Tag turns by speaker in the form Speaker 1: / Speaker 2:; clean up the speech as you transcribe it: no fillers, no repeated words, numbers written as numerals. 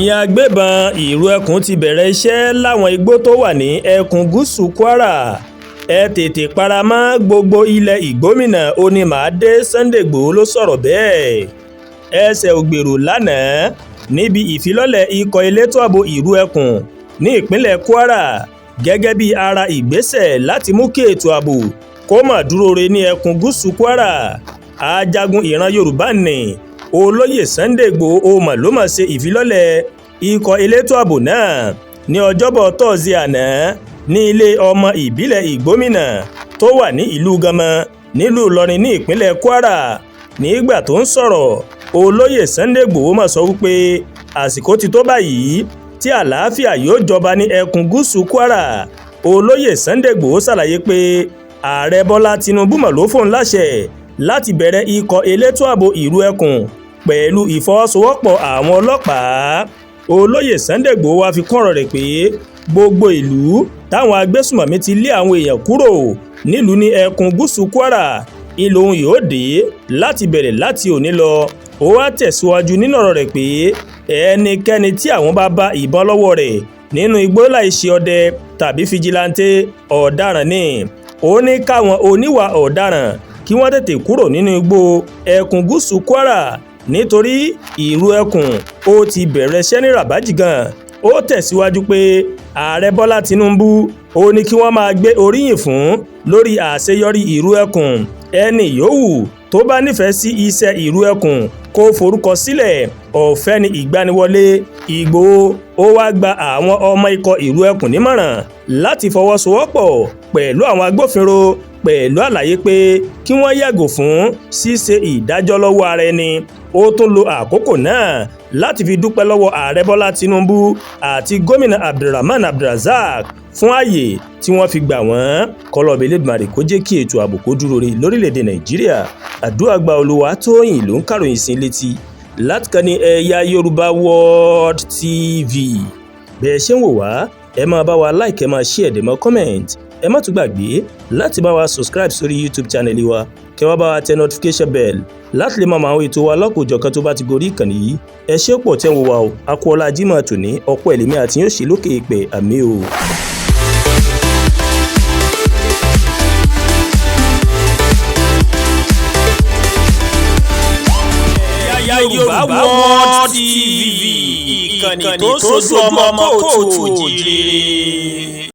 Speaker 1: Ẹ̀yin agbébọn, Ìrù Ẹkùn ti bẹ̀rẹ̀ iṣẹ́ láwọn igbó tó wà ní ẹkùn gúúsù Kwara. Ẹ tètè para mọ́ gbogbo ilẹ̀ Igbómìnà onímàádé. Sunday Igbodò ló sọ̀rọ̀ bẹ́ẹ̀. Ẹsẹ̀ ògbèrò lánàá níbi ìfilọ́lẹ̀ ikọ̀ elétò ààbò Ìrù Ẹkùn ní ìpínlẹ̀ Kwara, gẹ́gẹ́ bí ara ìgbésẹ̀ láti mú kí ètò ààbò kó má dúró re ní ẹkùn gúúsù Kwara. Ajagun ìran Yorùbá ní Olóyè Sunday Igboho mà ló mà ṣe ìfilọ́lẹ̀ ikọ̀ elétò ààbò náà ní Ọjọ́bọ̀ tọ́sídẹ̀ẹ́ àná ní ilé ọmọ ìbílẹ̀ Ìgbómìnà tó wà ní ìlú Ganmọ, nílùú Ìlọrin ní ìpínlẹ̀ Kwara. Nígbà tó ń sọ̀rọ̀, Olóyè Sunday Igboho mà sọ wípé àsìkò ti tó báyìí tí àlàáfíà yóò jọba ní ẹkùn gúúsù Kwara. Olóyè Sunday Igboho ṣàlàyé pé Ààrẹ Bọ́lá Tinubu mà ló fóun láṣẹ láti bẹ̀rẹ̀ ikọ̀ elétò ààbò Ìrù Ẹkùn pẹ̀lú ìfọwọ́sowọ́pọ̀ àwọn ọlọ́pàá. Olóyè Sunday Igboho wá fi kún ọ̀rọ̀ rẹ̀ pé gbogbo ìlú táwọn agbésùmọ̀mí ti lé àwọn èèyàn kúrò nílùú ní ẹkùn gúúsù Kwara ìlòhùn yóò dé láti bẹ̀rẹ̀ láti òní lọ. Ó wá tẹ̀síwájú nínú ọ̀rọ̀ rẹ̀ pé ẹnikẹ́ni tí àwọn bá bá ìbọn lọ́wọ́ rẹ̀ nínú igbó láì ṣe ọdẹ tàbí fijilantè, ọ̀daràn ni. Ó ní káwọn oníwà ọ̀daràn kí wọ́n tètè kúrò nínú igbó ẹkùn gúúsù Kwara, nítorí Ìrù Ẹkùn ó ti bẹ̀rẹ̀ iṣẹ́ ní rabaji gan. Ó tẹ̀síwájú pé Ààrẹ Bọ́lá Tinubu ó ní kí wọ́n máa gbé oríyìn fún lórí àṣeyọrí Ìrù Ẹkùn. Ẹni yòówù tó bá nífẹ̀ẹ́ sí iṣẹ́ Ìrù Ẹkùn kó forúkọ sílẹ̀, ọ̀fẹ́ ní ìgbaniwọlé. Ìgbòho ó wáá gba àwọn ọmọ ikọ̀ Ìrù Ẹkùn nímọ̀ràn láti fọwọ́sowọ́pọ̀ pẹ̀lú àwọn agbófinró, pẹ̀lú àlàyé pé kí wọ́n yàgò fún ṣíṣe ìdájọ́ lọ́wọ́ ara ẹni. Ó tún lo àkókò náà láti fi dúpẹ́ lọ́wọ́ Ààrẹ Bọ́lá Tinubu àti Gómìnà Abdulrahman Abdulrazak fún ààyè tí wọ́n fi gbà wọ́n. Kọlọ́ọ̀bẹ Elédùmarè kó jẹ́ kí ètò ààbò kó dúró re lórílẹ̀‐èdè Nàìjíríà. Àdúrà gba. Olúwatóyìn ló ń kàròyìn sí létí látìkànnì Ẹ̀yà Yorùbá World TV. Bẹ́ẹ̀ ṣe ń wò wá, ẹ máa bá wa like, ẹ máa share, ẹ máa comment. Ẹ má tún gbàgbé láti bá wa subscribe sórí YouTube channel wa, kẹ́ wá bá wa tẹ notification bell láti lè máa mọ àwọn ètò wa lọ́kòjọ̀kan tó bá ti gorí ìkànnì yìí. Ẹ ṣé pọ̀ tẹ́ ń wò wá o. Akọ́lá Jimoh tòní, ọ̀pọ̀ ẹ̀lẹ́mí àti yóò ṣe lókè ìpè àmì o.
Speaker 2: Yorùbá World TV, ìkànnì tó ń sojú ọmọ kóòtù òjìrè.